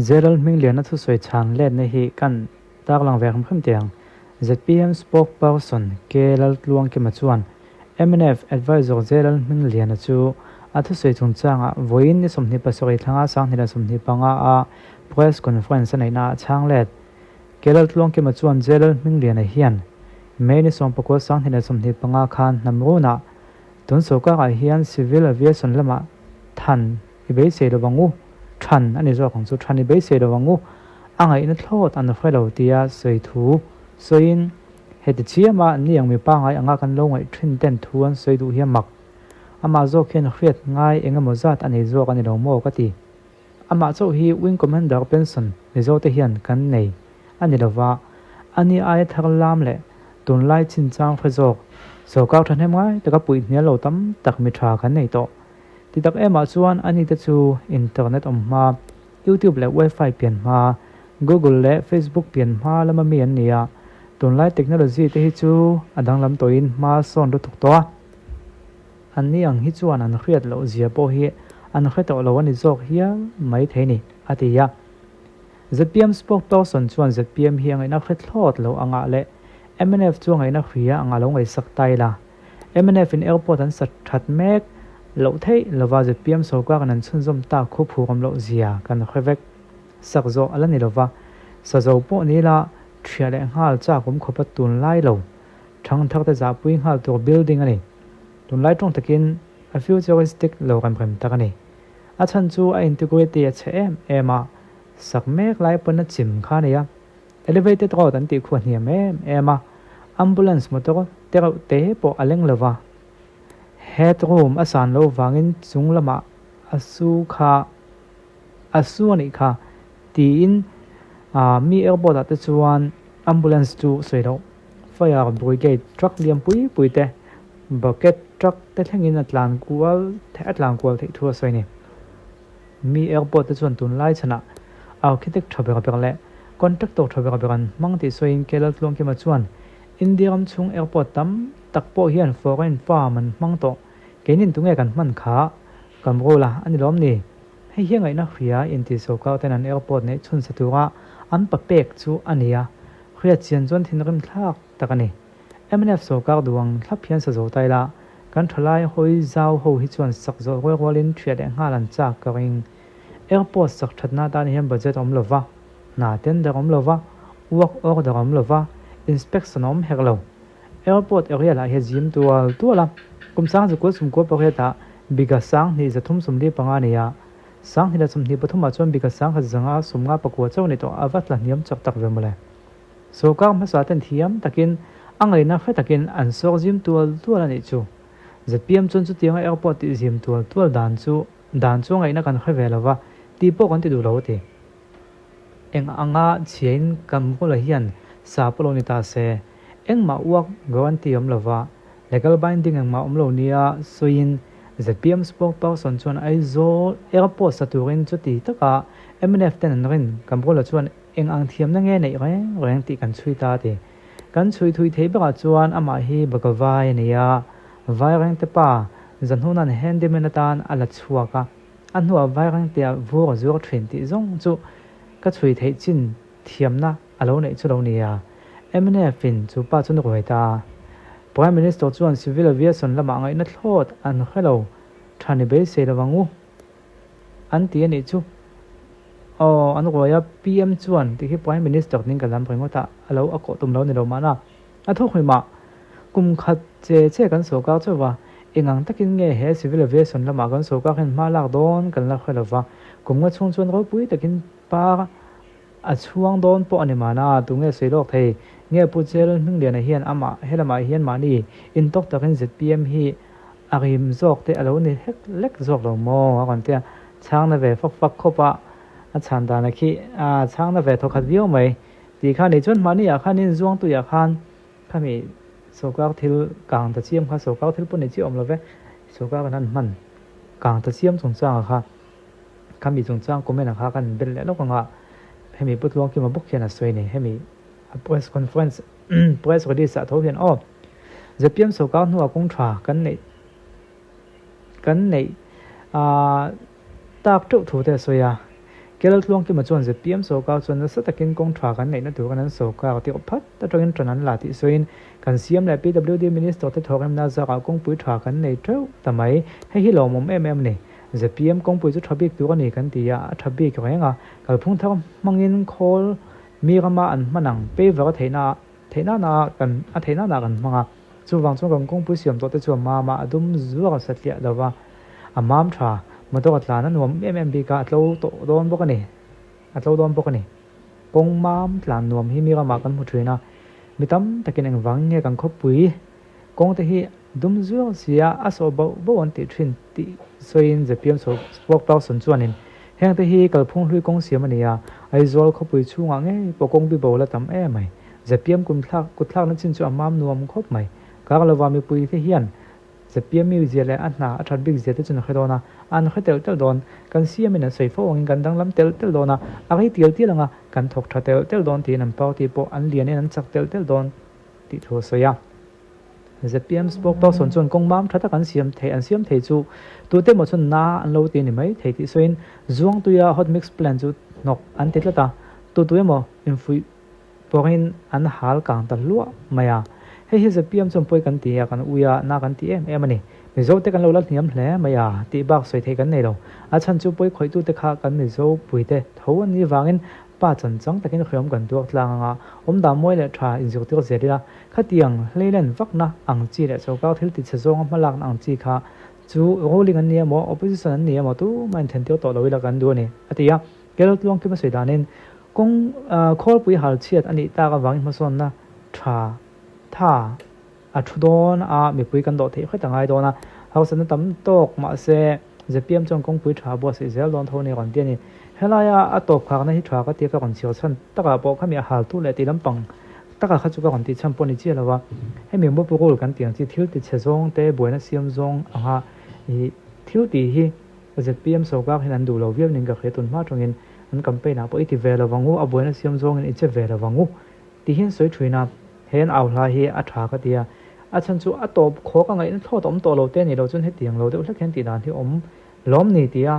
Zeral Hmingliana thusawi chhan letna hi kan tarlang ve hrim hrim teh ang. Zpm spokesperson K Laltluangkima chuan mnf Advisor Zeral Hmingliana chu a thusawi chungchangah vawiin ni 27 thlanga 2025 a press conference a neihnaah chhang let. K Laltluangkima chuan Zeral Hmingliana hian May ni 19 2025 khan hnam runah tun sawrkarah hian civil aviation lamah than I beisei lo ang u, than a ni zawk ang chu, than i beisei lo ang u, a ngaihna thlawt an hre lo tia sawi thu sawiin heti chiama an ni ang mi pangai anga kan lo ngaih thin ten thu an sawi duh hi a mak. Amah zawk hian hriat ngai eng emaw zat a nei zawk a ni lo maw ka ti. Amah chauh hi Wing Commander pension Mizo te hian kan nei a ni lova, a ni aia thar lam leh tunlai chinchang hre zawk sawrkar thahnem ngai taka puih hnial lo tam tak mi tha kan nei tawh. Ti tak emah chuan ani te chu internet awm hma, YouTube leh wifi pian hma, Google leh Facebook pian hma lama mi an ni a, tunlai technology te hi chu a danglam tawhin hma sawn lutuk tawh a. Anni ang hi chuan an hriat loh zia pawh hi an hre tawh lo a ni zawk hial mai thei ni, a ti a. Zpm spokesperson chuan zpm hi a ngaihna hre thlawt lo angah leh mnf chu a ngaihna hria angah lo ngaihsak ta ila. Mnf in airport an sat that mek loh theih lova zpm sawrkar in an chhunzawm tak khu phur awm loh zia kan hre vek. Sak zawh a la ni lova, sa zo pawh ni ila thiah leh nghal chak awm khawpa tunlai lo thangthar te zahpui nghal tur building a ni. Tunlai tawng takin a futuristic lo rem rem tak a ni. A chhan chu a integrity a chhe em em a, sak mek lai pawn a chim kha a ni a. Elevated road an tih khu a hniam em em a, ambulance motor te reuh te pawh a leng lova, head room a san loh vangin chung lamah a su kha a su a nih kha tiin mi airport ah te chuan ambulance chu sawi loh fire brigade truck lian pui pui te bucket truck te thlengin a tlan kual a tlan kual theih thu a sawi a ni. Mi airport te chuan tunlai chhanah architect tha ber ber leh contractor tha ber ber an hmang tih sawiin K Laltluangkima chuan India ram chhung airport tam tak pawh hian foreign firm an hmang tawh, keinin tunge kan hman kha kan rule a a ni lawm ni? Hei hi a ngaihna hria inti sawrkar ten an airport neih chhun sa tura an pa pek chu a ni a, hriat chian chuan thinrim thlak tak a ni. Mnf sawrkar duang thlap hian sa zo ta ila, kan thalai hawi zau ho hi chuan sak zawh rual rualin thiah leh nghal an chak ka ring. Airport sak thatna atan hian budget a awm lova, hna tender a awm lova, work order a awm lova, inspection a awm hek lo. Airport area lah hi a zim tual tual a, kum sangzukul sumkua pariatah bigha sang hnih 345 a nei a, 2023 ah chuan bigha sang khat zanga sawmnga pakua chauh a ni tawh, a va tla hniam chak tak ve mawle. Sawrkar hmasa ten thiam takin a ngaihna hre takin an sawk zim tual tual a nih chu. Zpm chuan chutianga airport tih zim tual tual dan chu dan chu a ngaihna kan hre ve lova tih pawh kan ti duh lo a ti. Eng anga chhiain kan bula hian sa pawh lo ni ta se, engmah uak guarantee awm lova legal binding engmah awm lo nia sawiin zpm spokesperson chuan Aizawl airport sa turin chuti taka mnf ten an rin kan bula chuan Eng ang thiamna nge neih reng reng tih kan chhui ta a ti. Kan chhui thui thei bakah chuan amah hi baka vai a ni a, Vairengte pa Zahnuna'n handyman atan a la chhuak a, a hnuah Vairengtea vur a zuar thin tih zawng chu ka chhui theih chin thiamna a lo neih chu lo ni a. Mnf in chu pa chu ruai ta a. Prime Minister chuan Civil Aviation lamah ngaihna thlawt an hre lo tha ni beisei lovang u. An ti a nih chu. Aw, an ruai a, PM chuan ti khi Prime Minister ning ka lam ringawt a, a lo a kawh tum lo ni lo mahna. A thawk hlim a, kum khat che che kan sawrkar chauh va, eng ang takin nge he Civil Aviation lamah kan sawrkar hian hma lak dawn kan la hre lo va, kum nga chhung chuan ropui takin par a chhuang dawn pawh a ni mahna, tunge sawi lawk thei? Nge Pu Cheril Hmingliana hian amah helamah hian mahni intawk takin zpm hi a rim zawk te a lo ni hlek lek zawk lo maw? A rawn ti a, chhangna ve fak fak khawp a, a chhan dan a khi a chhangna ve thawkhat viau mai tih kha ni chuan mahni ah khan in zuangtuiah khan khami sawrkar thil kang ta chiam kha sawrkar thil pawh ni chiah awm lo ve, sawrkar in an hman kang ta chiam chungchangah kha. Khami chungchang comment ah kha kan bel leh lawk ang a, hemi Pu Tluangkima bawk hian a sawi a ni. Hemi a press conference press release ah tho hian aw zpm sawrkar hnuah kawng tha kan neih kan neih ah tak teuh thu te a sawi a. Kelaltluangkima chuan zpm sorkar chuan nasa takin kawng tha kan neihna turin an sorkar tih phat atangin tan an la tih sawiin, Kan siam leh PWD Minister te thawhrimna zarah kawngpui tha kan nei teuh ta mai. Hei hi lawmawm em em a ni. Zpm kawngpui chu tha bik tur a ni kan ti a, a tha bik reng a. Kalphung thar hmangin khawl mi rama an hman ang paver a theihna theihna na kan a theihna na kan hmang a. Chuvang chuan kan kawngpui siam tawh te chu a mam a, a dum zuar a satliah lo va, a mam tha. Motor a tlan a nuam em em bik a, a tlo tawh dawn bawk a ni. A tlo dawn bawk a ni. Kawng mam tlan nuam hi mi ramah kan hmu thin a, mi tam takin engvangin nge kan khawpui kawng te hi dum zuar sia a sawh bauh bauh an tih thin tih sawiin zpm spokesperson chuanin heng te hi kalphung hlui kawng siam a ni a, Aizawl khawpui chhungah ngei pawh kawng bibo la tam em mai. Zpm kumthlak kutthlakna chin chu a mam nuam khawp mai. Kar lova mipui te hian Zpm mi zia leh a hna a that bik zia te chu an hre dawn a, an hre telh telh dawn. Kan CM in an sawi fo angin kan danglam telh telh dawn a, a rei tial tial anga kan thawk tha telh telh dawn tiin an party pawh an lianin an chak telh telh dawn tih thu a sawi a. Zpm spokesperson chuan kawng mam tha tak an siam thei an siam thei chu tute emaw chuan na an lo ti a ni mai thei tih sawiin Zuangtuia hot mix plant chu hnawk an ti tlat a, tutu emaw infuih pawhin an hal kang ta hluah mai a. Hei hi zpm chuan pawi kan ti a, kan ui a, na kan ti em em a ni. Mizo te kan lo la hniam hle mai a, tih bak sawi theih kan nei lo. A chhan chu pawi khawih tute kha kan Mizo puite tho an nih vangin pa chan chang takin hriawm kan tuak tlang anga awmdan mawi leh tha inzirtir zel ila, khatiang hleilen vakna ang chi leh sorkar thil ti chhe zawnga hmalakna ang chi kha chu ruling an ni emaw opposition an ni emaw tumah inthentir tawh lo ila kan duh a ni, a ti a. Keltluang kim a sawi danin kawng khawlpui hal chhiat a nih tak avangin hmasawnna tha tha a thu dawn a, mipui kan dawh theih hret a ngai dawn a, hausatna tam tawk mahse zpm chuan kawngpui tha buatsaih zel dawn tho a ni rawn ti a ni. Helaia a tawp khakna hi tha ka tia ka rawn chhiar chhan takah pawh khami a haltu leh tih lampang takah kha chu ka rawn tih chhan pawh a ni chiah lo a, hemi mawpurul kan tih ang chi thil ti chhe zawng te buaina siam zawng anga ih thil tih hi Zpm sorkar hian an duh lo viau nen ka hria tun hma tangin an campaign ah pawh i ti ve lo vang u, a buaina siam zawngin i che ve lo vang u tih hian sawi thin a, he an au hla hi a tha ka ti a, a chhan chu a tawp khawk a ngaihna thlawt a awm tawh lo te a nih loh chuan hetiang lo deuh hlek hian tih dan hi awm lawm ni tia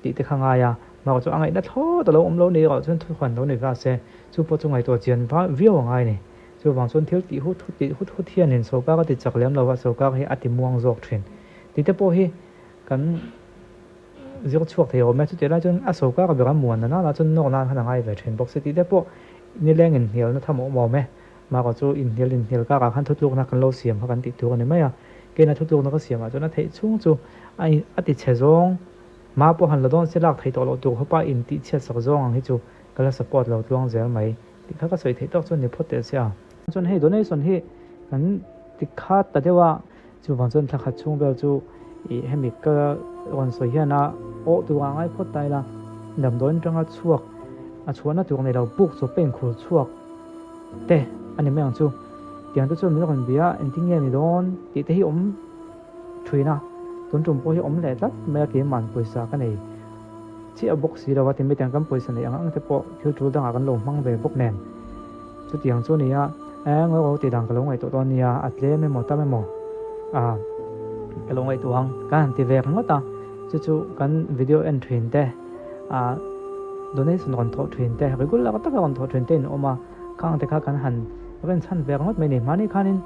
tih te kha ngai a, mahrawh chu a ngaihna thlawt a lo awm lo ni erawh chuan thuhran lo ni va se chu pawh chu ngaihtuah chian viau a ngai ni. Chuvang chuan thil tih hut hut tih hut hut hianin sorkar a ti chak lem lo va, sorkar hi a ti muang zawk thin tih te pawh hi Kan zir chhuak thei awm e, chutih lai chuan a sorkar ber a muan nana lah chuan nawk nan khan a ngai ve thin bawk si tih te pawh nileng inhnialna tham a awm awm e. Mahka chu inhnial inhnial karah khan thutlukna kan lo siam kha kan tih tur a ni mai a, keina thutlukna ka siamah chuan a theih chhung chu a a ti chhe zawng hma pawh han la dawn se lak theih tawh loh tur khawpa intih chhiat sak zawng ang hi chu ka la support lo tluang zel mai tih kha ka sawi theih tawk chuan ni phawt teh se a. Chuan hei donation hi kan ti khat ta deuh a. Chuvang chuan thla khat chhung vel chu ih hemi ka rawn sawi hian a awh tur ah ngai phawt ta ila, damdawiin atanga chhuak a chhuahna tur nei lo buk chawp peng khur chhuak te a ni mai ang chu. Tiang te chuan min rawn bia a, engtin nge ni dawn tih te hi awm thin a, tun tum pawh hi awm leh tlat mai a keiman pawisa ka nei chiah bawk si lo a, ti mai tiang kan pawisa neih ang ang te pawh thil tul dangah kan lo hmang ve bawk nen. Chutiang chu a ni a, eng ro tih dan ka lo ngaihtuah dawn nia, a tlem emaw tam emaw ah ka lo ngaihtuah ang ka han ti ve ringawt a, chu chu kan video en thin te ah donation rawn thawh thin te regular taka rawn thawh thin te in awm a, khang te kha kan han rin chhan ve ringawt mai a ni. Mahni khanin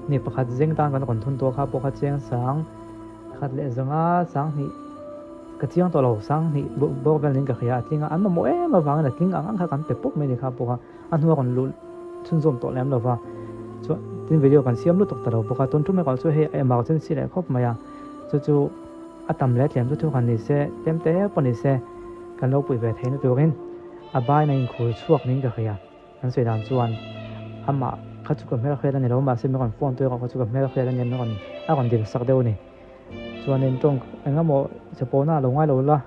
ni pakhat zeng tan kan rawn thun tawh kha pawh kha chiang sang khat leh zanga sanghnih ka chiang tawh lo, sanghnih bawk vel niin ka hria a tling a, an mamawh em avangin a tling ang ang kha kan pe pawp mai a ni kha pawh kha a hnua rawn luh chhunzawm tawh lem lo va, chuan tin video kan siam lutuk ta lo bawk a, tun tum erawh chu hei a emergency leh khawp mai a, chu chu a tam leh tlem chu thu han ni se tlem te pawh ni se kan lo puih ve theihna turin a bain a inkhur chhuak niin ka hria. An sawi dan chuan amah kha chu ka hmel hriat a ni lo, mahse min rawn phone tu erawh kha chu ka hmel hriat a nia, min rawn a rawn dil sak deuh a ni. Chuanin tawng eng emaw chapona a lo ngai lo la,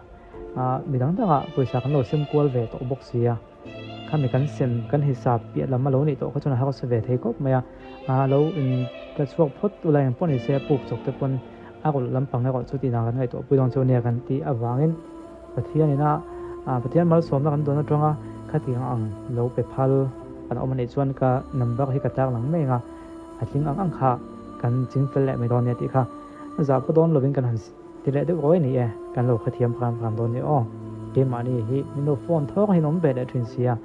ah mi dang dangah pawisa kan lo sem kual ve tawh bawk si a, khami kan sem kan hisap piah lam a lo nih tawh kha chuan a harsa ve thei khawp mai a, ah lo in tla chhuak phawt ula eng pawh ni se puk chawp te pawn a rawlh lampang erawh chu tihdan kan ngaihtuah pui dawn chu nia kan tih avangin Pathian ina Pathian malsawmna kan dawn atanga khatiang ang lo pe phal kan awm anih chuan ka number hi ka tar lang mai anga a tling ang ang kha kan ching fel leh mai dawn nia tih kha zah pawh dawn lovin kan han ti leh deuh ruai a ni e, kan lo hrethiam hram hram dawn nia aw. Keimahni hi min lo phone thawk hian awm ve leh thin sia.